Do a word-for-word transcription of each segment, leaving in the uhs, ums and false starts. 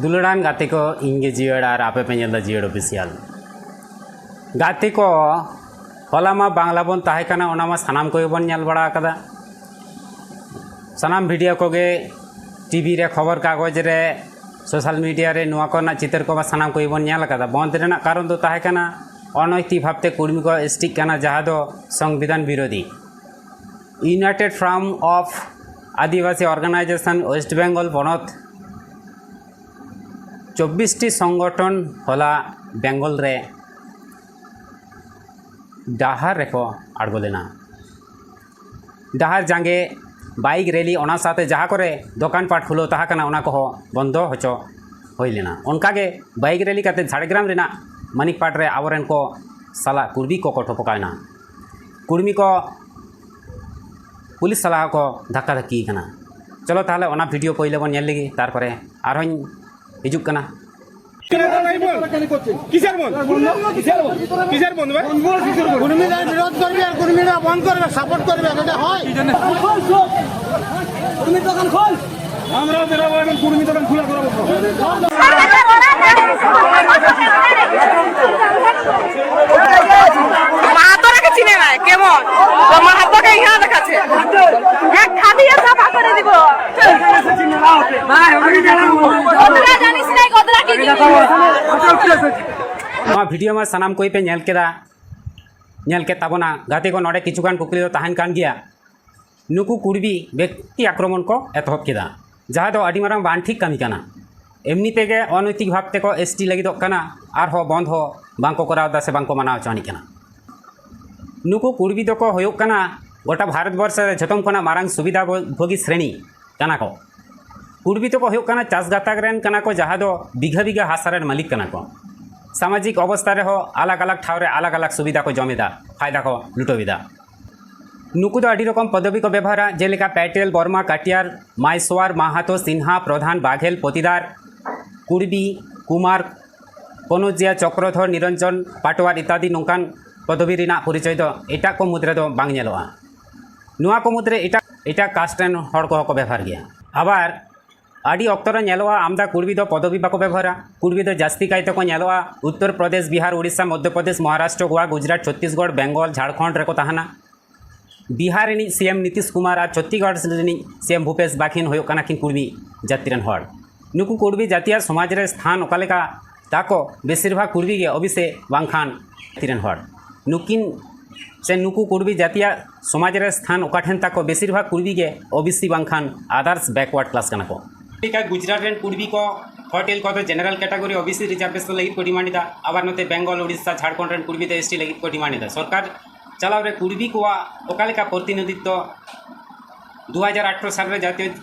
ᱫᱩᱞᱟᱹᱲᱟᱱ ᱜᱟᱛᱮ ᱠᱚ, ᱤᱧ ᱜᱮ ᱡᱤᱭᱟᱹᱲ ᱟᱨ ᱟᱯᱮ ᱯᱮ ᱧᱮᱞ ᱮᱫᱟ ᱡᱤᱭᱟᱹᱲ ᱚᱯᱷᱤᱥᱤᱭᱟᱞ᱾ ᱜᱟᱛᱮ ᱠᱚ, ᱦᱚᱞᱟ ᱢᱟ ᱵᱟᱝᱞᱟ ᱵᱚᱱ ᱛᱟᱦᱮᱸ ᱠᱟᱱᱟ, ᱚᱱᱟ ᱢᱟ ᱥᱟᱱᱟᱢ ᱠᱚᱜᱮ ᱵᱚᱱ ᱧᱮᱞ ᱵᱟᱲᱟ ᱟᱠᱟᱫᱟ᱾ ᱥᱟᱱᱟᱢ ᱵᱷᱤᱰᱤᱭᱳ ᱠᱚᱜᱮ, ᱴᱤᱵᱷᱤ ᱨᱮ, ᱠᱷᱚᱵᱚᱨ ᱠᱟᱜᱚᱡᱽ ᱨᱮ, ᱥᱳᱥᱟᱞ ᱢᱤᱰᱤᱭᱟ ᱨᱮ ᱱᱚᱣᱟ ᱠᱚᱨᱮᱱᱟᱜ ᱪᱤᱛᱟᱹᱨ ᱠᱚᱢᱟ ᱥᱟᱱᱟᱢ ᱠᱚᱜᱮ ᱵᱚᱱ ᱧᱮᱞ ᱟᱠᱟᱫᱟ᱾ ᱵᱚᱱᱫᱷ ᱨᱮᱱᱟᱜ ᱠᱟᱨᱚᱱ ᱫᱚ ᱛᱟᱦᱮᱸ ᱠᱟᱱᱟ ᱚᱱᱚᱭᱛᱤᱠ ᱵᱷᱟᱵᱽᱛᱮ ᱠᱩᱲᱢᱤ ᱠᱚ ᱮᱥᱴᱤᱜ ᱠᱟᱱᱟ, ᱡᱟᱦᱟᱸ ᱫᱚ ᱥᱚᱝᱵᱤᱫᱷᱟᱱ ᱵᱤᱨᱳᱫᱷᱤ᱾ United Front of Adivasi Organization West Bengal ᱯᱚᱱᱚᱛ ᱪᱚᱵᱵᱤᱥ ᱴᱤ ᱥᱚᱝᱜᱚᱴᱷᱚᱱ ᱦᱚᱞᱟ ᱵᱮᱝᱜᱚᱞ ᱨᱮ ᱰᱟᱦᱟᱨ ᱨᱮᱠᱚ ᱟᱬᱜᱚ ᱞᱮᱱᱟ᱾ ᱰᱟᱦᱟᱨ ᱡᱟᱸᱜᱮ, ᱵᱟᱭᱤᱠ ᱨᱮᱞᱤ, ᱚᱱᱟ ᱥᱟᱶᱛᱮ ᱡᱟᱦᱟᱸ ᱠᱚᱨᱮ ᱫᱚᱠᱟᱱ ᱯᱟᱴ ᱠᱷᱩᱞᱟᱹᱣ ᱛᱟᱦᱮᱸ ᱠᱟᱱᱟ, ᱚᱱᱟ ᱠᱚᱦᱚᱸ ᱵᱚᱱᱫᱚ ᱦᱚᱪᱚ ᱦᱩᱭ ᱞᱮᱱᱟ᱾ ᱚᱱᱠᱟᱜᱮ ᱵᱟᱭᱤᱠ ᱨᱮᱞᱤ ᱠᱟᱛᱮ ᱡᱷᱟᱲᱜᱨᱟᱢ ᱨᱮᱱᱟᱜ ᱢᱟᱱᱤᱠ ᱯᱟᱴ ᱨᱮ ᱟᱵᱚᱨᱮᱱ ᱠᱚ ᱥᱟᱞᱟᱜ ᱠᱩᱲᱵᱤ ᱠᱚᱠᱚ ᱴᱷᱚᱯᱚᱠᱟᱣ ᱮᱱᱟ᱾ ᱠᱩᱲᱢᱤ ᱠᱚ ᱯᱩᱞᱤᱥ ᱥᱟᱞᱟᱜ ᱦᱚᱸᱠᱚ ᱫᱷᱟᱠᱠᱟ ᱫᱷᱟᱹᱠᱠᱤ ᱠᱟᱱᱟ᱾ ᱪᱚᱞᱚ ᱛᱟᱦᱚᱞᱮ ᱚᱱᱟ ᱵᱷᱤᱰᱤᱭᱳ ᱯᱳᱭᱞᱳ ᱵᱚᱱ ᱧᱮᱞ ᱞᱮᱜᱮ, ᱛᱟᱨᱯᱚᱨᱮ ᱟᱨᱦᱚᱸᱧ ᱦᱤᱡᱩᱜ ᱠᱟᱱᱟ᱾ কিসের বন্ধ? কিসের বন্ধ? কিসের বন্ধ ভাই? কুর্মীরা বিরোধ করবে আর কুর্মীরা বন্ধ করবে, সাপোর্ট করবে, এটা হয়? কুর্মীর দোকান খোল। আমরাও বেরোবো এবং কুর্মী দোকান খোলা করাবো। মাহাতোরাকে চিনে না, কেমন? ও মাহাতোকে ইহা দেখাচ্ছে। এক খাদিয়ে সাফা করে দিব। ᱜᱚᱫᱽᱨᱟ ᱡᱟᱹᱱᱤᱥ ᱱᱟᱭ ᱜᱚᱫᱽᱨᱟ ᱠᱤ ᱡᱤᱱᱤᱥ? ᱱᱚᱣᱟ ᱵᱷᱤᱰᱤᱭᱳ ᱢᱟ ᱥᱟᱱᱟᱢ ᱠᱚᱜᱮ ᱯᱮ ᱧᱮᱞ ᱠᱮᱫᱟ, ᱧᱮᱞ ᱠᱮᱫ ᱛᱟᱵᱚᱱᱟ᱾ ᱜᱟᱛᱮ ᱠᱚ, ᱱᱚᱰᱮ ᱠᱤᱪᱷᱩᱜᱟᱱ ᱠᱩᱠᱞᱤ ᱫᱚ ᱛᱟᱦᱮᱱ ᱠᱟᱱ ᱜᱮᱭᱟ᱾ ᱱᱩᱠᱩ ᱠᱩᱲᱵᱤ ᱵᱮᱠᱛᱤ ᱟᱠᱨᱚᱢᱚᱱ ᱠᱚ ᱮᱛᱚᱦᱚᱵ ᱠᱮᱫᱟ, ᱡᱟᱦᱟᱸ ᱫᱚ ᱟᱹᱰᱤ ᱢᱟᱨᱟᱝ ᱵᱟᱝ ᱴᱷᱤᱠ ᱠᱟᱹᱢᱤ ᱠᱟᱱᱟ᱾ ᱮᱢᱱᱤ ᱛᱮᱜᱮ ᱚᱱᱚᱭᱛᱤᱠ ᱵᱷᱟᱵᱽ ᱛᱮᱠᱚ ᱮᱥᱴᱤ ᱞᱟᱹᱜᱤᱫᱚᱜ ᱠᱟᱱᱟ, ᱟᱨᱦᱚᱸ ᱵᱚᱱᱫᱷ ᱦᱚᱸ ᱵᱟᱝᱠᱚ ᱠᱚᱨᱟᱣ ᱮᱫᱟ ᱥᱮ ᱵᱟᱝᱠᱚ ᱢᱟᱱᱟᱣ ᱦᱚᱪᱚ ᱟᱹᱱᱤᱡ ᱠᱟᱱᱟ᱾ ᱱᱩᱠᱩ ᱠᱩᱲᱵᱤ ᱫᱚᱠᱚ ᱦᱩᱭᱩᱜ ᱠᱟᱱᱟ ᱜᱚᱴᱟ ᱵᱷᱟᱨᱚᱛ ᱵᱚᱨᱥᱚ ᱨᱮ ᱡᱷᱚᱛᱚᱢ ᱠᱷᱚᱱᱟᱜ ᱢᱟᱨᱟᱝ ᱥᱩᱵᱤᱫᱷᱟ ᱵᱷᱳᱜᱤ ᱥᱨᱮᱱᱤ ᱠᱟᱱᱟ ᱠᱚ᱾ ᱠᱩᱲᱵᱤ ᱫᱚᱠᱚ ᱦᱩᱭᱩᱜ ᱠᱟᱱᱟ ᱪᱟᱥ ᱜᱟᱛᱟᱠ ᱨᱮᱱ ᱠᱟᱱᱟ ᱠᱚ, ᱡᱟᱦᱟᱸ ᱫᱚ ᱵᱤᱜᱷᱟᱹ ᱵᱤᱜᱷᱟᱹ ᱦᱟᱥᱟ ᱨᱮᱱ ᱢᱟᱹᱞᱤᱠ ᱠᱟᱱᱟ ᱠᱚ᱾ ᱥᱟᱢᱟᱡᱤᱠ ᱚᱵᱚᱥᱛᱷᱟ ᱨᱮᱦᱚᱸ ᱟᱞᱟᱜᱽ ᱟᱞᱟᱜᱽ ᱴᱷᱟᱶ ᱨᱮ ᱟᱞᱟᱜᱽ ᱟᱞᱟᱜᱽ ᱥᱩᱵᱤᱫᱷᱟ ᱠᱚ ᱡᱚᱢ ᱮᱫᱟ, ᱯᱷᱟᱭᱫᱟ ᱠᱚ ᱞᱩᱴᱟᱹᱣ ᱮᱫᱟ᱾ ᱱᱩᱠᱩ ᱫᱚ ᱟᱹᱰᱤ ᱨᱚᱠᱚᱢ ᱯᱚᱫᱚᱵᱤ ᱠᱚ ᱵᱮᱵᱷᱟᱨᱟ, ᱡᱮᱞᱮᱠᱟ ᱯᱮᱴᱮᱞ, ᱵᱚᱨᱢᱟ, ᱠᱟᱴᱤᱭᱟᱨ, ᱢᱟᱭᱥᱣᱟᱨ, ᱢᱟᱦᱟᱛᱚ, ᱥᱤᱱᱦᱟ, ᱯᱨᱚᱫᱷᱟᱱ, ᱵᱟᱜᱷᱮᱞ, ᱯᱚᱛᱤᱫᱟᱨ, ᱠᱩᱲᱵᱤ, ᱠᱩᱢᱟᱨ, ᱠᱚᱱᱚᱡᱤᱭᱟ, ᱪᱚᱠᱨᱚᱫᱷᱚᱨ, ᱱᱤᱨᱚᱧᱡᱚᱱ, ᱯᱟᱴᱣᱟᱨ ᱤᱛᱟᱫᱤ ᱱᱚᱝᱠᱟᱱ ᱯᱚᱫᱚᱵᱤ ᱨᱮᱱᱟᱜ ᱯᱚᱨᱤᱪᱚᱭ ᱫᱚ ᱮᱴᱟᱜ ᱠᱚ ᱢᱩᱫᱽ ᱨᱮᱫᱚ ᱵᱟᱝ ᱧᱮᱞᱚᱜᱼᱟ᱾ ᱱᱚᱣᱟ ᱠᱚ ᱢᱩᱫᱽᱨᱮ ᱮᱴᱟᱜ, ᱮᱴᱟᱜ ᱠᱟᱥᱴ ᱨᱮᱱ ᱦᱚᱲ ᱠᱚᱦᱚᱸ ᱠᱚ ᱵᱮᱵᱷᱟᱨ ᱜᱮᱭᱟ᱾ ᱟᱵᱟᱨ ᱟᱹᱰᱤ ᱚᱠᱛᱚ ᱨᱮ ᱧᱮᱞᱚᱜᱼᱟ, ᱟᱢᱫᱟ ᱠᱩᱲᱵᱤ ᱫᱚ ᱯᱚᱫᱚᱵᱤ ᱵᱟᱠᱚ ᱵᱮᱵᱚᱦᱟᱨᱟ᱾ ᱠᱩᱲᱵᱤ ᱫᱚ ᱡᱟᱹᱥᱛᱤ ᱠᱟᱭ ᱛᱮᱠᱚ ᱧᱮᱞᱚᱜᱼᱟ ᱩᱛᱛᱚᱨ ᱯᱨᱚᱫᱮᱥ, ᱵᱤᱦᱟᱨ, ᱩᱲᱤᱥᱥᱟ, ᱢᱚᱫᱽᱫᱷᱚ ᱯᱨᱚᱫᱮᱥ, ᱢᱚᱦᱟᱨᱟᱥᱴᱨᱚ, ᱜᱳᱣᱟ, ᱜᱩᱡᱽᱨᱟᱴ, ᱪᱷᱚᱛᱛᱤᱥᱜᱚᱲ, ᱵᱮᱝᱜᱚᱞ, ᱡᱷᱟᱲᱠᱷᱚᱸᱰ ᱨᱮᱠᱚ ᱛᱟᱦᱮᱱᱟ᱾ ᱵᱤᱦᱟᱨ ᱨᱤᱱᱤᱡ ᱥᱤ ᱮᱢ ᱱᱤᱛᱤᱥ ᱠᱩᱢᱟᱨ ᱟᱨ ᱪᱷᱚᱛᱛᱤᱥᱜᱚᱲ ᱨᱤᱱᱤᱡ ᱥᱤ ᱮᱢ ᱵᱷᱩᱯᱮᱥ ᱵᱟᱜᱷᱮᱞ ᱦᱩᱭᱩᱜ ᱠᱟᱱᱟ ᱠᱤᱱ ᱠᱩᱲᱵᱤ ᱡᱟᱹᱛᱤ ᱨᱮᱱ ᱦᱚᱲ᱾ ᱱᱩᱠᱩ ᱠᱩᱲᱵᱤ ᱡᱟᱹᱛᱤᱭᱟᱜ ᱥᱚᱢᱟᱡᱽ ᱨᱮ ᱥᱛᱷᱟᱱ ᱚᱠᱟ ᱞᱮᱠᱟ ᱛᱟᱠᱚ, ᱵᱮᱥᱤᱨ ᱵᱷᱟᱜᱽ ᱠᱩᱲᱵᱤ ᱜᱮ ᱳᱵᱤᱥᱤ ᱵᱟᱝᱠᱷᱟᱱ ᱡᱟᱹᱛᱤ ᱨᱮᱱ ᱦᱚᱲ᱾ ᱱᱩᱠᱤᱱ ᱥᱮ ᱱᱩᱠᱩ ᱠᱩᱲᱵᱤ ᱡᱟᱹᱛᱤᱭᱟᱜ ᱥᱚᱢᱟᱡᱽ ᱨᱮ ᱥᱛᱷᱟᱱ ᱚᱠᱟ ᱴᱷᱮᱱ ᱛᱟᱠᱚ, ᱵᱮᱥᱤᱨ ᱵᱷᱟᱜᱽ ᱠᱩᱲᱵᱤ ᱜᱮ ᱳᱵᱤᱥᱤ ᱵᱟᱝᱠᱷᱟᱱ others backward class ᱠᱟᱱᱟ ᱠᱚ᱾ ᱞᱮᱠᱟ ᱜᱩᱡᱽᱨᱟᱴ ᱨᱮᱱ ᱠᱩᱲᱵᱤ ᱠᱚ, ᱦᱳᱴᱮᱞ ᱠᱚᱫᱚ general category, ᱳᱵᱤᱥᱤ reservation ᱞᱟᱹᱜᱤᱫ ᱠᱚ ᱰᱤᱢᱟᱱᱰ ᱮᱫᱟ᱾ ᱟᱵᱟᱨ ᱱᱚᱛᱮ ᱵᱮᱝᱜᱚᱞ, ᱩᱲᱤᱥᱥᱟ, ᱡᱷᱟᱲᱠᱷᱚᱸᱰ ᱨᱮᱱ ᱠᱩᱲᱵᱤ ᱫᱚ ᱮᱥ ᱴᱤ ᱞᱟᱹᱜᱤᱫ ᱠᱚ ᱰᱤᱢᱟᱱᱰ ᱮᱫᱟ᱾ ᱥᱚᱨᱠᱟᱨ ᱪᱟᱞᱟᱣ ᱨᱮ ᱠᱩᱲᱵᱤ ᱠᱚᱣᱟᱜ ᱚᱠᱟ ᱞᱮᱠᱟ ᱯᱨᱚᱛᱤᱱᱤᱫᱷᱤᱛᱛᱚ ᱫᱩ ᱦᱟᱡᱟᱨ ᱟᱴᱷᱨᱚ ᱥᱟᱞ ᱨᱮ ᱡᱟᱛᱤᱭᱚ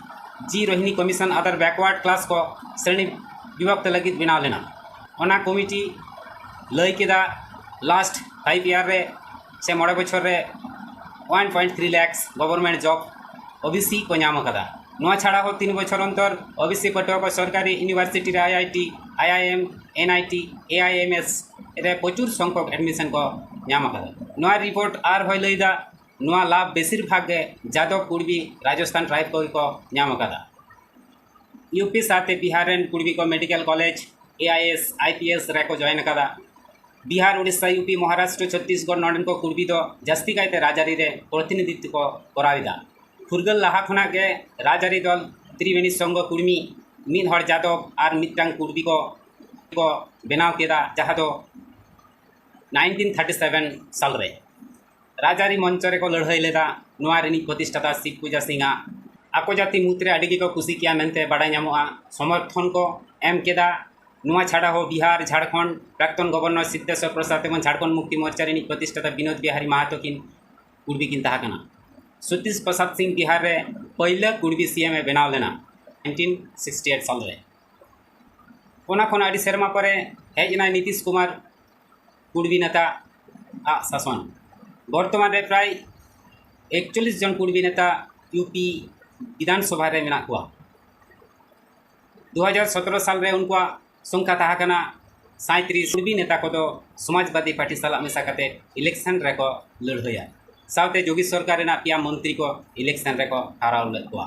G Rohini commission other backward class ᱠᱚ ᱥᱨᱮᱱᱤ ᱵᱤᱵᱷᱚᱠᱛ ᱞᱟᱹᱜᱤᱫ ᱵᱮᱱᱟᱣ ᱞᱮᱱᱟ᱾ ᱚᱱᱟ ᱠᱚᱢᱤᱴᱤ ᱞᱟᱹᱭ ᱠᱮᱫᱟ, last five year ᱨᱮ ᱥᱮ ᱢᱚᱬᱮ ᱵᱚᱪᱷᱚᱨ ᱨᱮ one point three lakhs government job OBC ᱠᱚ ᱧᱟᱢ ᱟᱠᱟᱫᱟ᱾ ᱱᱚᱣᱟ ᱪᱷᱟᱲᱟ ᱦᱚᱸ ᱛᱤᱱ ᱵᱚᱪᱷᱚᱨ ᱚᱱᱛᱚᱨ ᱳᱵᱤᱥᱤ ᱯᱟᱹᱴᱷᱩᱣᱟᱹ ᱠᱚ ᱥᱚᱨᱠᱟᱨᱤ ᱤᱭᱩᱱᱤᱵᱷᱟᱨᱥᱤᱴᱤ ᱨᱮ, ᱟᱭ ᱟᱭ ᱴᱤ, ᱟᱭ ᱟᱭ ᱮᱢ, ᱮᱱ I T, A I M S ᱨᱮ ᱯᱨᱚᱪᱩᱨ ᱥᱚᱝᱠᱷᱚᱠ admission ᱠᱚ ᱧᱟᱢ ᱟᱠᱟᱫᱟ᱾ ᱱᱚᱣᱟ ᱨᱤᱯᱳᱨᱴ ᱟᱨᱦᱚᱸᱭ ᱞᱟᱹᱭᱫᱟ, ᱱᱚᱣᱟ ᱞᱟᱵᱷ ᱵᱮᱥᱤᱨ ᱵᱷᱟᱜᱽ ᱜᱮ ᱡᱟᱫᱚᱵ ᱠᱩᱲᱵᱤ ᱨᱟᱡᱚᱥᱛᱷᱟᱱ ᱴᱨᱟᱭᱤᱵᱽ ᱠᱚᱜᱮ ᱠᱚ ᱧᱟᱢ ᱟᱠᱟᱫᱟ᱾ ᱭᱩ ᱯᱤ ᱥᱟᱶᱛᱮ ᱵᱤᱦᱟᱨ ᱨᱮᱱ ᱠᱩᱲᱵᱤ ᱠᱚ medical college, A I S, I P S ᱨᱮᱠᱚ ᱡᱚᱭᱮᱱ ᱟᱠᱟᱫᱟ᱾ ᱵᱤᱦᱟᱨ, ᱩᱲᱤᱥᱥᱟ, ᱭᱩ ᱯᱤ, ᱢᱚᱦᱟᱨᱟᱥᱴᱨᱚ, ᱪᱷᱚᱛᱛᱤᱥᱜᱚᱲ, ᱱᱚᱰᱮᱱ ᱠᱚ ᱠᱩᱲᱵᱤ ᱫᱚ ᱡᱟᱹᱥᱛᱤ ᱠᱟᱭᱛᱮ ᱨᱟᱡᱽᱟᱹᱨᱤ ᱨᱮ ᱯᱨᱚᱛᱤᱱᱤᱫᱷᱤᱛᱛᱚ ᱠᱚ ᱠᱚᱨᱟᱣ ᱮᱫᱟ᱾ ᱯᱷᱩᱨᱜᱟᱹᱞ ᱞᱟᱦᱟ ᱠᱷᱚᱱᱟᱜ ᱜᱮ ᱨᱟᱡᱽᱟᱹᱨᱤ ᱫᱚᱞ ᱛᱨᱤᱵᱮᱱᱤ ᱥᱚᱝᱜᱷᱚ ᱠᱩᱲᱢᱤ, ᱢᱤᱫ ᱦᱚᱲ ᱡᱟᱫᱚᱵ ᱟᱨ ᱢᱤᱫᱴᱟᱝ ᱠᱩᱲᱵᱤ ᱠᱚ, ᱠᱚ ᱵᱮᱱᱟᱣ ᱠᱮᱫᱟ, ᱡᱟᱦᱟᱸ ᱫᱚ nineteen thirty seven ᱥᱟᱞ ᱨᱮ ᱨᱟᱡᱽᱟᱹᱨᱤ ᱢᱚᱧᱪᱚ ᱨᱮᱠᱚ ᱞᱟᱹᱲᱦᱟᱹᱭ ᱞᱮᱫᱟ᱾ ᱱᱚᱣᱟ ᱨᱤᱱᱤᱡ ᱯᱨᱚᱛᱤᱥᱴᱷᱟᱛᱟ ᱥᱤᱵ ᱯᱩᱡᱟ ᱥᱤᱝᱼᱟ᱾ ᱟᱠᱚ ᱡᱟᱹᱛᱤ ᱢᱩᱫᱽᱨᱮ ᱟᱹᱰᱤ ᱜᱮᱠᱚ ᱠᱩᱥᱤ ᱠᱮᱭᱟ ᱢᱮᱱᱛᱮ ᱵᱟᱰᱟᱭ ᱧᱟᱢᱚᱜᱼᱟ, ᱥᱚᱢᱚᱨᱛᱷᱚᱱ ᱠᱚ ᱮᱢ ᱠᱮᱫᱟ᱾ ᱱᱚᱣᱟ ᱪᱷᱟᱰᱟ ᱦᱚᱸ ᱵᱤᱦᱟᱨ, ᱡᱷᱟᱲᱠᱷᱚᱸᱰ ᱯᱨᱟᱠᱛᱚᱱ ᱜᱚᱵᱷᱚᱨᱱᱚᱨ ᱥᱤᱫᱽᱫᱷᱮᱥᱣᱚᱨ ᱯᱨᱚᱥᱟᱫᱽ ᱮᱵᱚᱝ ᱡᱷᱟᱲᱠᱷᱚᱸᱰ ᱢᱩᱠᱛᱤ ᱢᱳᱨᱪᱟ ᱨᱤᱱᱤᱡ ᱯᱨᱚᱛᱤᱥᱴᱷᱟᱛᱟ ᱵᱤᱱᱳᱫ ᱵᱤᱦᱟᱨᱤ ᱢᱟᱦᱟᱛᱚ ᱠᱤᱱ ᱠᱩᱲᱵᱤ ᱠᱤᱱ ᱛᱟᱦᱮᱸ ᱠᱟᱱᱟ᱾ ᱥᱚᱛᱤᱥ ᱯᱨᱚᱥᱟᱫᱽ ᱥᱤᱝ ᱵᱤᱦᱟᱨ ᱨᱮ ᱯᱟᱹᱭᱞᱟᱹ ᱠᱩᱲᱵᱤ ᱥᱤ ᱮᱢ ᱮ ᱵᱮᱱᱟᱣ ᱞᱮᱱᱟ nineteen sixty eight ᱥᱟᱞ ᱨᱮ᱾ ᱚᱱᱟ ᱠᱷᱚᱱ ᱟᱹᱰᱤ ᱥᱮᱨᱢᱟ ᱯᱚᱨᱮ ᱦᱮᱡ ᱮᱱᱟᱭ ᱱᱤᱛᱤᱥ ᱠᱩᱢᱟᱨ, ᱠᱩᱲᱵᱤ ᱱᱮᱛᱟ ᱟᱜ ᱥᱟᱥᱚᱱ᱾ ᱵᱚᱨᱛᱚᱢᱟᱱ ᱨᱮ ᱯᱨᱟᱭ ᱮᱠᱪᱚᱞᱞᱤᱥ ᱡᱚᱱ ᱠᱩᱲᱵᱤ ᱱᱮᱛᱟ ᱭᱩ ᱯᱤ ᱵᱤᱫᱷᱟᱱ ᱥᱚᱵᱷᱟ ᱨᱮ ᱢᱮᱱᱟᱜ ᱠᱚᱣᱟ᱾ ᱫᱩ ᱦᱟᱡᱟᱨ ᱥᱚᱛᱨᱚ ᱥᱟᱞ ᱨᱮ ᱩᱱᱠᱩᱣᱟᱜ ᱥᱚᱝᱠᱷᱟ ᱛᱟᱦᱮᱸ ᱠᱟᱱᱟ ᱥᱟᱸᱭᱛᱨᱤᱥ᱾ ᱠᱩᱲᱵᱤ ᱱᱮᱛᱟ ᱠᱚᱫᱚ ᱥᱚᱢᱟᱡᱽᱵᱟᱫᱤ ᱯᱟᱨᱴᱤ ᱥᱟᱞᱟᱜ ᱢᱮᱥᱟ ᱠᱟᱛᱮ ᱤᱞᱮᱠᱥᱚᱱ ᱨᱮᱠᱚ ᱞᱟᱹᱲᱦᱟᱹᱭᱟ᱾ ᱥᱟᱶᱛᱮ ᱡᱳᱜᱤ ᱥᱚᱨᱠᱟᱨ ᱨᱮᱱᱟᱜ ᱯᱮᱭᱟ ᱢᱚᱱᱛᱨᱤ ᱠᱚ ᱤᱞᱮᱠᱥᱚᱱ ᱨᱮᱠᱚ ᱦᱟᱨᱟᱣ ᱞᱮᱫ ᱠᱚᱣᱟ᱾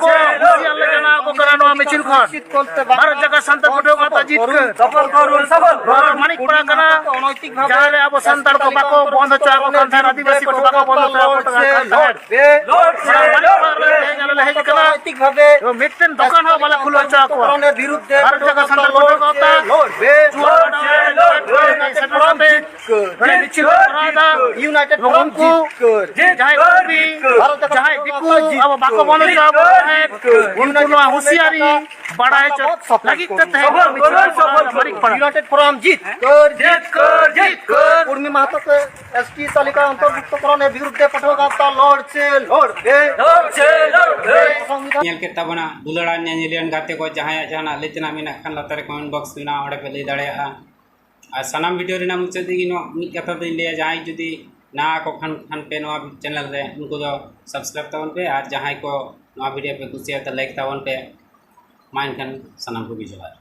ᱠᱚ ᱦᱩᱸᱥᱤᱭᱟᱨ ᱞᱮ ᱡᱟᱱᱟᱣ ᱟᱠᱚ ᱠᱟᱱᱟ ᱱᱚᱣᱟ ᱢᱤᱪᱷᱤᱞ ᱠᱷᱚᱱ᱾ ᱵᱷᱟᱨᱚᱛ ᱡᱟᱠᱟᱛ ᱥᱟᱱᱛᱟᱲ ᱯᱟᱹᱴᱷᱩᱣᱟᱹ ᱜᱟᱶᱛᱟ ᱡᱤᱛᱠᱟᱹᱨ᱾ ᱱᱚᱣᱟ ᱢᱟᱹᱱᱤᱠ ᱯᱟᱲᱟ ᱠᱟᱱᱟ, ᱡᱟᱦᱟᱸ ᱨᱮ ᱟᱵᱚ ᱥᱟᱱᱛᱟᱲ ᱠᱚ ᱵᱟᱠᱚ ᱵᱚᱸᱫᱽ ᱦᱚᱪᱚ ᱟᱠᱚ ᱠᱟᱱ ᱛᱟᱦᱮᱸᱫ, ᱟᱹᱫᱤᱵᱟᱹᱥᱤ ᱠᱚ ᱵᱟᱠᱚ ᱵᱚᱸᱫᱽ ᱦᱚᱪᱚ ᱟᱠᱚ ᱠᱟᱱ ᱛᱟᱦᱮᱸᱫ᱾ ᱱᱚᱣᱟ ᱢᱟᱹᱱᱤᱠ ᱯᱟᱲᱟ ᱨᱮ ᱛᱮᱦᱮᱧ ᱟᱞᱮ ᱞᱮ ᱦᱮᱡ ᱟᱠᱟᱱᱟ᱾ ᱢᱤᱫᱴᱮᱱ ᱫᱚᱠᱟᱱ ᱦᱚᱸ ᱵᱟᱞᱮ ᱠᱷᱩᱞᱟᱹᱣ ᱦᱚᱪᱚ ᱟᱠᱚᱣᱟ᱾ ᱵᱷᱟᱨᱚᱛ ᱡᱟᱠᱟᱛ ᱥᱟᱱᱛᱟᱲ ᱯᱟᱹᱴᱷᱩᱣᱟᱹ ᱜᱟᱶᱛᱟ ᱪᱩᱣᱟᱰᱟᱝᱜᱟ ᱨᱮ ᱥᱮᱴᱮᱨ ᱠᱟᱛᱮ ᱱᱚᱰᱮ ᱢᱤᱪᱷᱤᱞ ᱠᱚ ᱠᱚᱨᱟᱣ ᱮᱫᱟ᱾ ᱮᱵᱚᱝ ᱩᱱᱠᱩ ᱡᱟᱦᱟᱸᱭ ᱠᱩᱲᱢᱤ, ᱡᱟᱦᱟᱸᱭ ᱫᱤᱠᱩ ᱟᱵᱚ ᱵᱟᱠᱚ ᱵᱚᱸᱫᱽ ᱦᱚᱪᱚ ᱟᱵᱚ ᱛᱟᱦᱮᱸᱫ, ᱩᱱᱠᱩ ᱱᱚᱣᱟ ᱦᱩᱸᱥᱤᱭᱟᱨᱤ ᱵᱟᱲᱟᱭ ᱦᱚᱪᱚ ᱞᱟᱹᱜᱤᱫ ᱛᱮ ᱛᱮᱦᱮᱧ ᱢᱤᱪᱷᱤᱞ ᱠᱚ ᱠᱚᱨᱟᱣ ᱮᱫᱟ ᱢᱟᱹᱱᱤᱠ ᱯᱟᱲᱟ᱾ ᱡᱤᱛᱠᱟᱹᱨ, ᱡᱤᱛᱠᱟᱹᱨ᱾ ᱠᱩᱲᱢᱤ ᱢᱟᱦᱟᱛᱚ ᱛᱮ ᱮᱥ ᱴᱤ ᱛᱟᱹᱞᱤᱠᱟ ᱚᱱᱛᱚᱨᱵᱷᱩᱠᱛᱚ ᱠᱚᱨᱚᱱ ᱮ ᱵᱤᱨᱩᱫᱷ ᱛᱮ ᱯᱟᱹᱴᱷᱩᱣᱟᱹ ᱜᱟᱶᱛᱟ ᱞᱚᱲ ᱪᱮ ᱞᱚᱲ ᱵᱮ᱾ ᱞᱚᱲ ᱪᱮ ᱞᱚᱲ ᱵᱮ᱾ ᱥᱚᱝᱵᱤᱫᱷᱟᱱ ᱧᱮᱞ ᱠᱮᱫ ᱛᱟᱵᱚᱱᱟ, ᱫᱩᱞᱟᱹᱲᱟᱱ ᱧᱮᱧᱮᱞᱤᱭᱟᱹᱱ ᱜᱟᱛᱮ ᱠᱚ, ᱡᱟᱦᱟᱸᱭᱟᱜ ᱡᱟᱦᱟᱱᱟᱜ ᱞᱟᱹᱭ ᱛᱮᱱᱟᱜ ᱢᱮᱱᱟᱜ ᱠᱷᱟᱱ ᱞᱟᱛᱟᱨ ᱨᱮ ᱠᱚᱢᱮᱱᱴ ᱵᱚᱠᱥ ᱢᱮᱱᱟᱜᱼᱟ, ᱚᱸᱰᱮ ᱯᱮ ᱞᱟᱹᱭ ᱫᱟᱲᱮᱭᱟᱜᱼᱟ᱾ ᱟᱨ ᱥᱟᱱᱟᱢ ᱵᱷᱤᱰᱤᱭᱳ ᱨᱮᱱᱟᱜ ᱢᱩᱪᱟᱹᱫ ᱨᱮᱜᱮ ᱱᱚᱣᱟ ᱢᱤᱫ ᱠᱟᱛᱷᱟ ᱫᱚᱧ ᱞᱟᱹᱭᱟ, ᱡᱟᱦᱟᱸᱭ ᱡᱩᱫᱤ ᱱᱟᱣᱟ ᱠᱚ ᱠᱷᱟᱱ ᱠᱷᱟᱱ ᱯᱮ ᱱᱚᱣᱟ ᱪᱮᱱᱮᱞ ᱨᱮ, ᱩᱱᱠᱩ ᱫᱚ ᱥᱟᱵᱥᱠᱨᱟᱭᱤᱵ ᱛᱟᱵᱚᱱ ᱯᱮ, ᱟᱨ ᱡᱟᱦᱟᱸᱭ ᱠᱚ ᱱᱚᱣᱟ video ᱯᱮ ᱠᱩᱥᱤᱭᱟᱜ ᱛᱮ like ᱛᱟᱵᱚᱱ ᱯᱮ᱾ ᱢᱟ ᱮᱱᱠᱷᱟᱱ ᱥᱟᱱᱟᱢ ᱠᱚᱜᱮ ᱡᱚᱦᱟᱨ᱾